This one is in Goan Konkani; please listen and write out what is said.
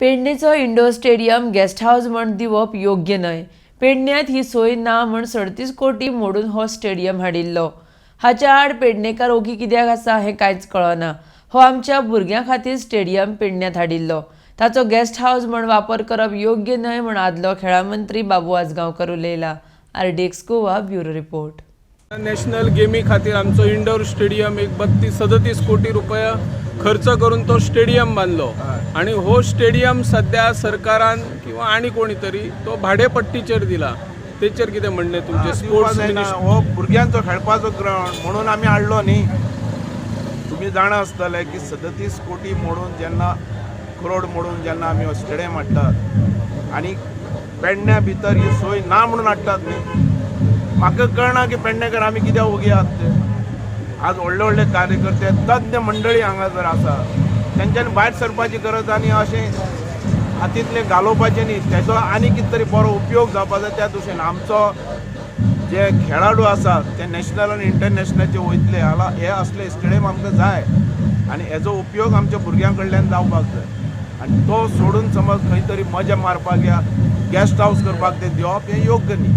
पेडणेचो इंडोर स्टेडियम गेस्ट हावस म्हण दिवप योग्य न्हय. पेडण्यांत ही सोय ना म्हण 37 कोटी मोडून हो स्टेडियम हाडिल्लो. हाच्या आड पेडणेकार ओगी कित्याक आसा हें कांयच कळना. हो आमच्या भुरग्यां खातीर स्टेडियम पेडण्यांत हाडिल्लो, ताचो गेस्ट हावस म्हण वापर करप योग्य न्हय म्हण आदलो खेळां मंत्री बाबू Ajgaonkar उलयला. RDX Goa bureau report. National गेमी खातीर आमचो इंडोर स्टेडियम एक 32-37 कोटी रुपया खर्च करून तो स्टेडियम बांदलो आणि हो स्टेडियम सध्या सरकारान किंवा आनी कोणी तरी तो भाडेपट्टीचेर दिला. तेचेर कितें म्हणणें तुमचें? स्पोर्ट्स मिनिस्टर हो भुरग्यांचो खेळपाचो ग्रावंड म्हणून आमी हाडलो न्ही. तुमी जाणा आसतले की 37 कोटी मोडून जेन्ना करोड मोडून जेन्ना आमी हो स्टेडियम हाडटात आनी पेडण्या भितर ही सोय ना म्हणून हाडटात न्ही. म्हाका कळना की पेडणेकर आमी कित्याक ओगी आहात ते. आज व्हडले व्हडले कार्यकर्ते तज्ञ मंडळी हांगासर आसा, तेंच्यांनी भायर सरपाची गरज आनी अशें हातींतलें घालोवपाचें न्ही. तेजो आनी कितें तरी बरो उपयोग जावपा जाय. त्या दृश्टीन आमचो जे खेळाडू आसात ते नॅशनल आनी इंटरनॅशनलाचे वयतले हाला हे असले स्टेडियम आमकां जाय आनी हेजो उपयोग आमच्या भुरग्यां कडल्यान जावपाक जाय. आनी तो सोडून समज खंय तरी मजा मारपाक या गेस्ट हावस करपाक ते दिवप हें योग्य न्ही.